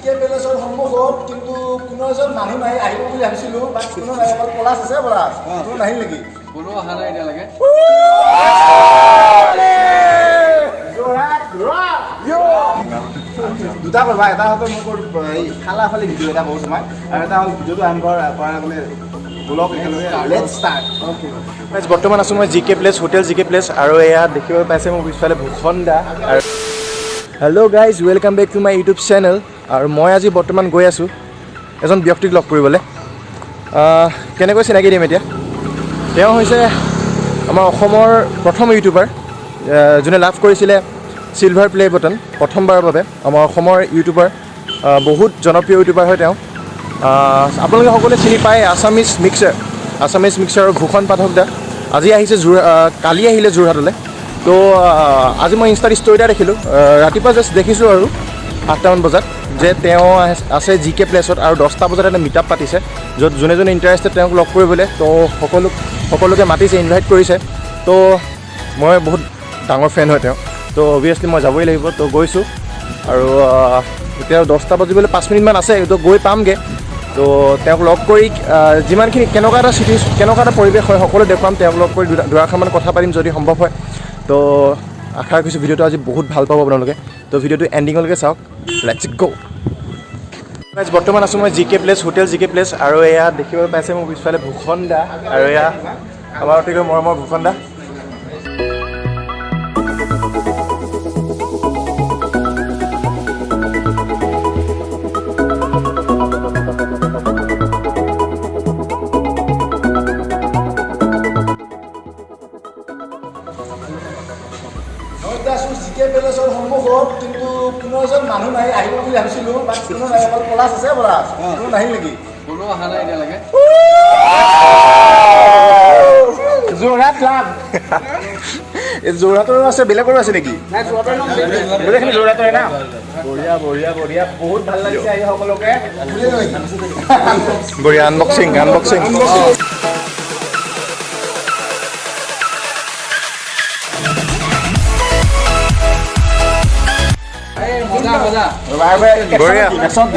কে পেলেচৰ সন্মুখত, কিন্তু কোনো এজন মানুহ নাই। আহিব বুলি ভাবিছিলোঁ, বাট কোনো নাই। অকল পলাশ আছে। পলাশ, কোনো নাহিল নেকি? কোনো অহা নাই এতিয়ালৈকে। যোৰহাট। দুটা কৰিবা। এটা হ'ল মই এই খালা ফালি ভিডিঅ' এটা কৰোঁ তোমাক আৰু এটা হ'ল ভিডিঅ'টো আৰম্ভ কৰাৰ আগতে ব্লগ একেলগে। Let's start. বৰ্তমান আছোঁ মই G K place hotel, G K place. আৰু এয়া দেখিব পাইছে মোৰ পিছফালে ভূষণ দা। আৰু hello guys, welcome back to my YouTube channel. আৰু মই আজি বৰ্তমান গৈ আছোঁ এজন ব্যক্তিক লগ কৰিবলৈ। কেনেকৈ চিনাকি দিম এতিয়া? তেওঁ হৈছে আমাৰ অসমৰ প্ৰথম ইউটিউবাৰ, যোনে লাভ কৰিছিলে চিলভাৰ প্লে' বটন প্ৰথমবাৰৰ বাবে। আমাৰ অসমৰ ইউটিউবাৰ, বহুত জনপ্ৰিয় ইউটিউবাৰ হয় তেওঁ। আপোনালোকে সকলোৱে চিনি পায় আছামিজ মিক্সাৰ, আছামিজ মিক্সাৰৰ ভূষণ পাঠক দা। আজি আহিছে কালি আহিলে যোৰহাটলৈ। তো আজি মই ইনষ্টাত ষ্টৰি এটা দেখিলোঁ, ৰাতিপুৱা জাষ্ট দেখিছোঁ আৰু 8টামান বজাত যে তেওঁ আছে জি কে প্লেচত আৰু 10টা বজাত এটা মিটআপ পাতিছে, য'ত যোনে যোনে ইণ্টাৰেষ্টেড তেওঁক লগ কৰিবলৈ, তো সকলোকে মাতিছে, ইনভাইট কৰিছে। তো মই বহুত ডাঙৰ ফেন হয় তেওঁ, তো অভিয়াছলি মই যাবই লাগিব। তো গৈছোঁ আৰু এতিয়া 10টা বাজিবলৈ 5 মিনিটমান আছে, তো গৈ পামগৈ। তো তেওঁক লগ কৰি যিমানখিনি কেনেকুৱা এটা চিটি, কেনেকুৱা এটা পৰিৱেশ হয়, সকলো দেখুৱাম। তেওঁক লগ কৰি দুআষাৰমান কথা পাতিম যদি সম্ভৱ হয়। তো আশা ৰাখিছোঁ ভিডিঅ'টো আজি বহুত ভাল পাব আপোনালোকে। তো ভিডিঅ'টো এণ্ডিঙলৈকে চাওক। Let's go. বৰ্তমান আছোঁ মই G K place hotel, G K place. আৰু এয়া দেখিব পাইছে মোৰ পিছফালে ভূষণ দা। আৰু এয়া আমাৰ অতিকৈ মৰমৰ ভূষণ দা। মই এতিয়া আছোঁ জি কে পেলেচৰ সন্মুখত, কিন্তু কোনো এজন মানুহ নাই। আহিব বুলি ভাবিছিলোঁ, বাট কোনো নাই। অকল পলাশ আছে। পলাশ, কোনো নাহিল নেকি? কোনো অহা নাই এতিয়ালৈকে। যোৰহাট ক্লাব। এই যোৰহাটৰো আছে, বেলেগৰো আছে নেকি? গোটেইখিনি যোৰহাটৰে না? বঢ়িয়া বঢ়িয়া বঢ়িয়া, বহুত ভাল লাগিছে আহি সকলোকে। বঢ়িয়া, আনবক্সিং আনবক্সিং। এই মজা মজা। বঢ়িয়া।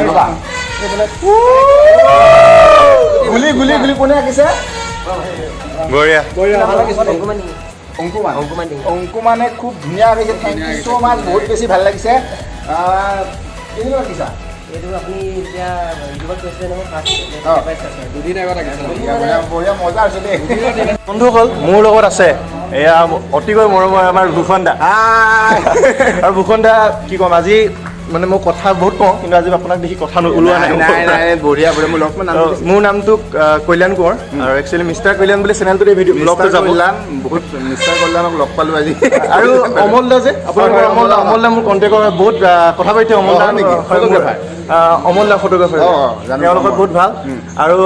ৰ'বা, গুলি গুলি গুলি কোনে আঁকিছে? বঢ়িয়া। অংকুমান, অংকুমানে খুব ধুনীয়া আঁকিছে। Thank you so মাছ, বহুত বেছি ভাল লাগিছে। কেনেকুৱা আঁকিছা? এইটো আপুনি এতিয়া ইউটিউবত কৈছিলে নহয় ফাৰ্ষ্ট। দুদিন আগত আঁকিছে। বঢ়িয়া বঢ়িয়া বঢ়িয়া, মজা হৈছে দেই। বন্ধুসকল, মোৰ লগত আছে এয়া অতিকৈ মৰমৰ আমাৰ ভূষণ দা। আৰু ভূষণ দা, কি ক'ম, আজি মানে মই কথা বহুত কওঁ, কিন্তু আজি আপোনাক দেখি কথা ওলোৱা নাই। নাই নাই, বঢ়িয়া বঢ়িয়া। মোৰ লগ নাম তো মোৰ নামটো কল্যাণ কোঁৱৰ আৰু একচুৱেলি মিষ্টাৰ কল্যাণ বুলি চেনেলটোত এই ভিডিঅ' ব্লগটো যাব। কল্যাণ, বহুত মিষ্টাৰ কল্যাণক লগ পালোঁ আজি। আৰু অমল দা যে আপোনালোকৰ হয়, অমল দা, অমল দা মোৰ কণ্টেক্টৰ, বহুত কথা পাতি অমল দা। হয় নেকি? হয়, মোৰ, ফটোগ্ৰাফাৰ? অমল দা ফটোগ্ৰাফাৰ। অ, জানো, তেওঁৰ লগত অমল। বহুত ভাল আৰু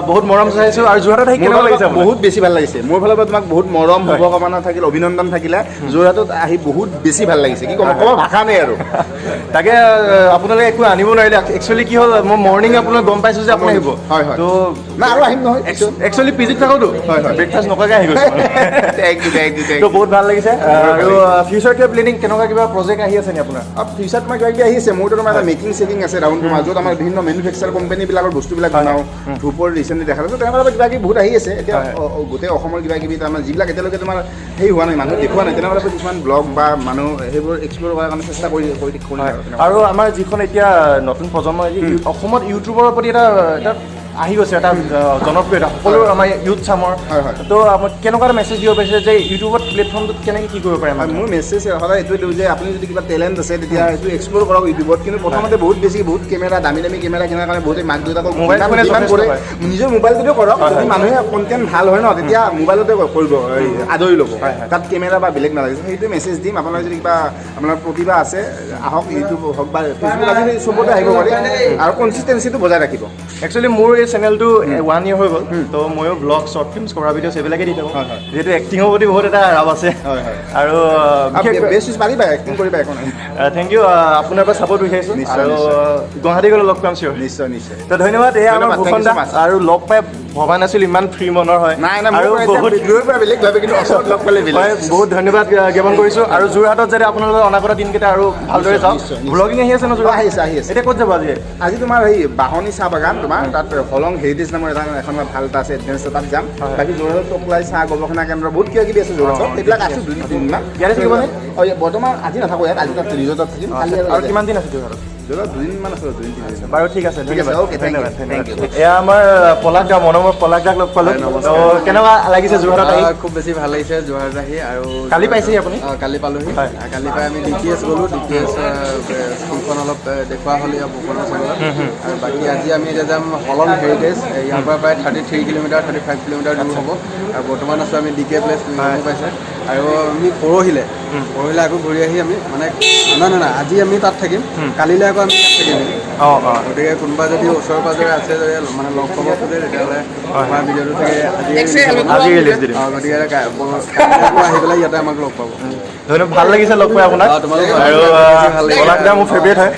বহুত মৰম চাইছোঁ। আৰু যোৰহাটত আহি মোৰ কেনেকুৱা ফালৰ লাগিছে পৰা আপোনাৰ? বহুত বেছি ভাল লাগিছে। মোৰ ফালৰ পৰা তোমাক বহুত মৰম, শুভকামনা থাকিল, অভিনন্দন থাকিলে। যোৰহাটত আহি বহুত বেছি ভাল লাগিছে। কি ক'ম, ক'ব ভাষা নাই আৰু। তাকে, আপোনালোকে একো আনিব নোৱাৰিলে। একচুৱেলি কি হ'ল, মই মৰ্ণিং আপোনাক গম পাইছোঁ যে আপুনি আহিব। হয়, হয়। তো নাই, আৰু আহিম নহয় পিছত। একচুৱেলি পিজিত থাকোঁতো, হয়, হয়। ব্ৰেকফাষ্ট নকৰাকৈ আহি গৈছোঁ মানে। Thank you, thank you, thank তো ইউ। বহুত ভাল লাগিছে। আৰু ফিউচাৰ কিবা প্লেনিং, কেনেকুৱা কিবা প্ৰজেক্ট আহি আছে নি আপোনাৰ? ফিউচাৰ তোমাৰ কিবা কিবি আহিছে। মোৰতো তোমাৰ এটা মেকিং চেকিং আছে ৰাউণ্ড, তোমাৰ য'ত আমাৰ বিভিন্ন মেনুফেকচাৰ কোম্পানীবিলাকৰ বস্তুবিলাক বনাওঁ। ধূপৰ ৰিচেণ্টলি দেখা পাইছোঁ। তেনেকুৱা কিবা কিবি বহুত আহি আছে এতিয়া। গোটেই অসমৰ কিবা কিবি, তাৰমানে যিবিলাক এতিয়ালৈকে তোমাৰ হেৰি হোৱা নাই, মানুহে দেখুওৱা নাই, তেনেকুৱা টাইপৰ কিছুমান ব্লগ বা মানুহ সেইবোৰ এক্সপ্ল'ৰ কৰাৰ কাৰণে চেষ্টা কৰি আৰু তেনেকুৱা। আৰু আমাৰ যিখন এতিয়া নতুন প্ৰজন্ম, এই অসমত ইউটিউবৰ প্ৰতি এটা আহি গৈছে, এটা জনপ্ৰিয়তা সকলো আমাৰ ইউথ চামৰ। হয়, হয়। তো আমাক কেনেকুৱা এটা মেছেজ দিব পাৰিছে যে ইউটিউবত প্লেটফৰ্মটোত কেনেকৈ কি কৰিব পাৰে হয়, মানুহে? মোৰ মেছেজ সদায় এইটোৱে দিওঁ যে আপুনি যদি কিবা টেলেণ্ট আছে, তেতিয়া সেইটো এক্সপ্ল'ৰ কৰক ইউটিউবত। কিন্তু প্ৰথমতে বহুত বেছি বহুত কেমেৰা, দামী দামী কেমেৰা কিনাৰ কাৰণে বহুতে মাক দেউতাকক মোবাইল ফোনে যিমান যথেষ্ট কৰে হয়। নিজৰ মোবাইলটোতে কৰক। যদি মানুহে কণ্টেণ্ট ভাল হয় ন, তেতিয়া মোবাইলতে কৰিব, এই, আদৰি ল'ব। হয়, হয়। তাত কেমেৰা বা বেলেগ নালাগে। সেইটোৱে মেছেজ দিম। আপোনাৰ যদি কিবা আপোনাৰ প্ৰতিভা আছে, আহক। ইউটিউব হওক বা ফেচবুক, আজিকালি চবতে আহিব পাৰি আৰু কনচিষ্টেঞ্চিটো বজাই ৰাখিব। একচুৱেলি মোৰ এই চেনেলটো ওৱান ইয়েৰ হৈ গ'ল। ত' ময়ো ব্লগ, শ্বৰ্ট ফিল্মছ কৰা ভিডিঅ'ছ এইবিলাকে দি থাকোঁ, হয়, হয়। যিহেতু এক্টিঙৰ প্ৰতি বহুত এটা ৰাপ আছে। হয়, হয়। আৰু বিশেষকৈ বেষ্ট পাৰিবা, এক্টিং কৰিবা, একো নাই। Thank U, আপোনাৰ পৰা ছাপৰ্ট বিচাৰিছোঁ। নিশ্চয়, আৰু নিশ্চয়। গুৱাহাটী গ'লে লগ পাম চিয়'ৰ। নিশ্চয় নিশ্চয়। তো ধন্যবাদ। এয়া আমাৰ ধন্যবাদ, thank Bhushan you so da. much. আৰু লগ পাই ভবা নাছিলোঁ ইমান ফ্ৰী মনৰ হয়। নাই নাই, আৰু আৰু বহুত দূৰৰ পৰা বেলেগ ভাবে, কিন্তু ওচৰত লগ পালে বেলেগ। হয়, বহুত ধন্যবাদ জ্ঞাপন কৰিছোঁ আৰু যোৰহাটত যাতে আপোনালোকৰ অনাগত দিনকেইটা আৰু ভালদৰে যাওক। নিশ্চয়, নিশ্চয়। ব্লগিং আহি আছে ন যোৰহাট? অ, আহি আছে, আহি আছে। এতিয়া ক'ত যাব আজি? আজি তোমাৰ এই বাহনী চাহ বাগান, তোমাৰ তাত হলং হেৰিটেজ নামৰ এটা এখন ভাল এটা আছে, এডভান্স, তাত যাম। হয়। বাকী যোৰহাটত টোকলাই চাহ গৱেষণা কেন্দ্ৰ, বহুত কিবা কিবি আছে যোৰহাটত, সেইবিলাক আছোঁ দুদিন তিনিদিনমান। ইয়াতে থাকিবনে? অঁ, বৰ্তমান আজি নাথাকোঁ ইয়াত, আজি তাত ৰিজৰ্টত থাকিম, কালি। আৰু কিমান দিন আছে যোৰহাটত? যোৰহাট দুদিনমান আছে, 2 দিন 3 দিন। বাৰু, ঠিক আছে। ঠিক আছে, ধন্যবাদ। Okay, thank you, ধন্যবাদ, thank ধন্যবাদ। এয়া আমাৰ পলাশ দা, মনমৰ পলাশ দাক লগ পালোঁ। তো কেনেকুৱা লাগিছে যোৰহাটত আহি? খুব বেছি ভাল লাগিছে যোৰহাট আহি আৰু কালি পাইছেহি আপুনি? অঁ, কালি পালোহি। হয়। কালি পাই আমি ডি টি এছ গ'লোঁ। ডি টি এছ স্কুলখন অলপ দেখুওৱা হ'ল ইয়াৰ ভূষণৰ চেনেলত। আৰু বাকী আজি আমি এতিয়া যাম হলং হেৰিটেজ। ইয়াৰ পৰা প্ৰায় 33 কিলোমিটাৰ, 35 কিলোমিটাৰ দূৰ হ'ব। আৰু বৰ্তমান আছোঁ আমি ডি কে প্লেচ, পাইছে। আৰু আমি পৰহিলে আকৌ ঘূৰি আহি আমি মানে, নহয় নহয় নহয়, আজি আমি তাত থাকিম, কালিলৈ আকৌ আমি ইয়াত থাকিম। অঁ অঁ গতিকে কোনোবা যদি ওচৰে পাজৰে আছে, যদি মানে লগ পাব খোজে, তেতিয়াহ'লে আমাৰ ভিডিঅ'টো চাগে আজি আজি ৰিলিজ দি দিম। অঁ, গতিকে কাইলৈ আকৌ আহি পেলাই ইয়াতে আমাক লগ পাব। ধন্যবাদ, ভাল লাগিছে লগ পাই আপোনাক। অ, তোমালোকো আৰু বেছি ভাল লাগিছে। পলাশ দা মোৰ ফেভৰেট হয়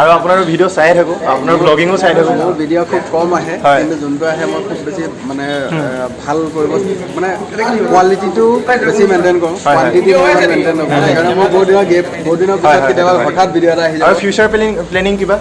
আৰু আপোনাৰ ভিডিঅ' চাই থাকোঁ, আপোনাৰ ব্লগিঙো চাই থাকোঁ। মোৰ ভিডিঅ' খুব কম আহে, হয়। কিন্তু যোনটো আহে মই খুব বেছি মানে ভাল কৰিব, মানে কোৱালিটিটো বেছি মেইনটেইন কৰোঁ, হয়। কোৱান্টিটি মেইনটেইন নকৰোঁ। সেইকাৰণে মোৰ বহুত দিনৰ গেপ, বহুত দিনৰ পিছত হয়, কেতিয়াবা হয়। হঠাৎ ভিডিঅ' এটা আহি আৰু যাব। ফিউচাৰ প্লেনিং কিবা?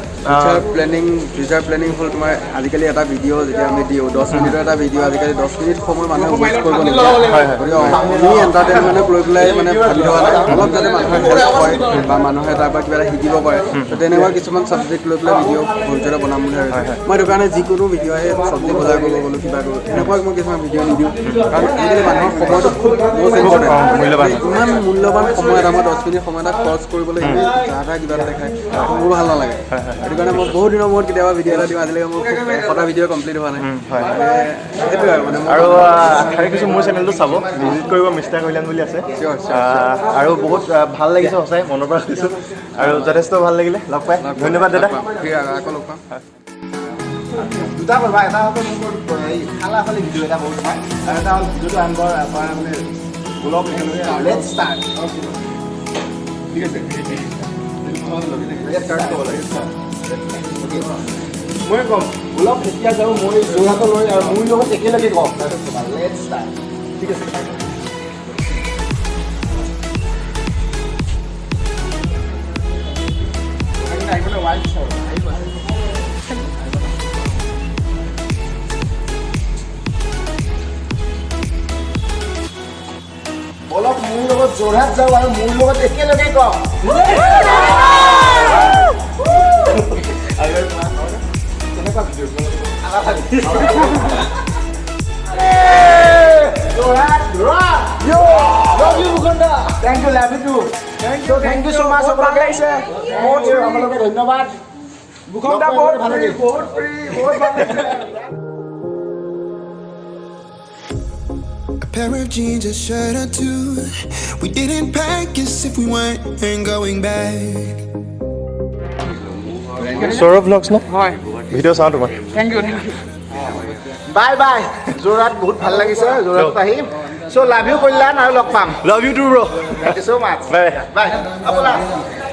ফিউচাৰ প্লেনিং হ'ল তোমাৰ আজিকালি এটা ভিডিঅ' যেতিয়া আমি দিওঁ, 10 মিনিটৰ এটা ভিডিঅ', আজিকালি 10 মিনিট সময় মানুহে ৱেষ্ট কৰিব নিবিচাৰে। হয়, হয়। গতিকে আমি এণ্টাৰটেইনমেণ্টক লৈ পেলাই মানে ভাবি থকা নাই, অলপ যাতে মানুহে হেল্প হয় বা মানুহে তাৰ পৰা কিবা এটা শিকিব পাৰে, তো তেনেকুৱা কিছুমান ছাবজেক্ট লৈ পেলাই ভিডিঅ' ভৱিষ্যতে বনাম বুলি ভাবিছোঁ মই। সেইটো কাৰণে যিকোনো ভিডিঅ' আহে, চব্জি বজাৰ কৰিব গ'লোঁ, কিবা কৰোঁ, এনেকুৱা মই কিছুমান ভিডিঅ' নিদিওঁ। কাৰণ আজিকালি মানুহৰ সময়টো খুব মষ্ট ইম্পৰ্টেণ্ট। মূল্যৱান। ইমান মূল্যৱান সময় এটা মই 10 মিনিট সময় এটা খৰচ কৰিবলৈ এনেই যা তা কিবা এটা দেখায় মোৰ ভাল নালাগে। সেইটো কাৰণে মই বহুত দিনৰ মূৰত কেতিয়াবা ভিডিঅ' এটা দিওঁ। আজিলৈকে মোৰ খুব 100টা ভিডিঅ' কমপ্লিট হোৱা নাই। হয়। সেইটোৱে আৰু মানে মোৰ আৰু আশা ৰাখিছোঁ মোৰ চেনেলটো চাব, ভিজিট কৰিব, মিষ্টাৰ কল্যাণ বুলি আছে। Sure. আৰু বহুত ভাল লাগিছে, সঁচাই মনৰ পৰা কৈছোঁ আৰু যথেষ্ট ভাল লাগিলে লগ পাই। ধন্যবাদ দাদা। লগ পাম। ঠিক আছে, আকৌ লগ পাম। দুটা কৰিবা, এটা হ'ব মোৰ এই খালা খালি ভিডিঅ' এটা কৰোঁ তোমাৰ, আৰু এটা হ'ল ভিডিঅ'টো আৰম্ভ কৰা, মানে ব্লগ একেলগে let's start. ঠিক আছে, ষ্টাৰ্ট ক'ব লাগে। মই ক'ম, বলক এতিয়া যাওঁ মই যোৰহাটলৈ আৰু মোৰ লগত একেলগে কম, তাৰপিছত ক'বা let's start. ঠিক আছে। আহিবলৈ ৱাইল্ড আহিব। বলক মোৰ লগত যোৰহাট যাওঁ আৰু মোৰ লগত একেলগে কম। কেনেকুৱা video'? Jorhat. Thank you, love you too. Thank you so much সকলোকে। সকলোকে ধন্যবাদ। বহুত ভাল লাগিল। বহুত বহুত ভাল লাগিছে। A pair of jeans, a shirt or two. We didn't pack as if we weren't going back. Sourav blogs ন? হয়। ভিডিঅ' চাওঁ তোমাৰ। Thank you, thank you. Bye bye. Jorhat বহুত ভাল লাগিছে যোৰহাটত আহি। চ' লাভ you কল্যাণ, আৰু লগ পাম। Love you too, bro. Thank you so much. Bye. By. ব'লা।